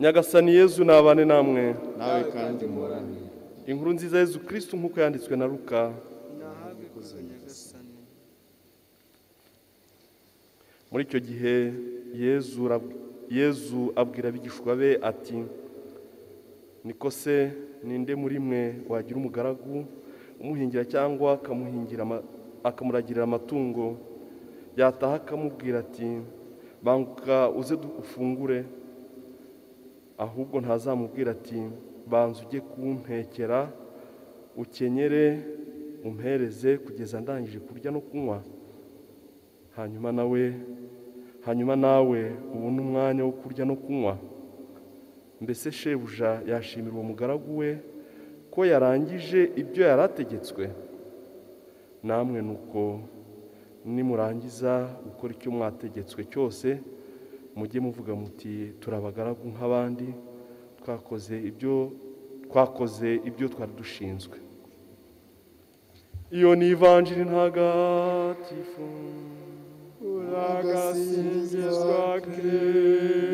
Nyagasani Yezu nabane namwe. Nawe kandi muhorane. Inkuru nziza Yezu Kristo nk'uko yanditswe na Luka. Muri icyo gihe Yezu abwira abigishwa be ati: niko se ninde muri mwe wagira umugaragu umuhingira cyangwa akamuragirira amatungo, yataha akamubwira ati: banguka uze ufungure? Ahubwo ntazamubwira ati: banza ujye kuntekera, ukenyere, umpereze kugeza ndangije kurya no kunywa, hanyuma nawe ubone umwanya wo kurya no kunywa. Mbese shebuja yashimira uwo mugaragu we ko yarangije ibyo yarategetswe? Namwe nuko nimurangiza gukora icyo mwategetswe cyose, mujye muvuga muti: turabagaragu nk'abandi, twakoze ibyo twari dushinzwe. Iyo ni Ivanjiri ntagatifu. Uragasingizwa Kristu.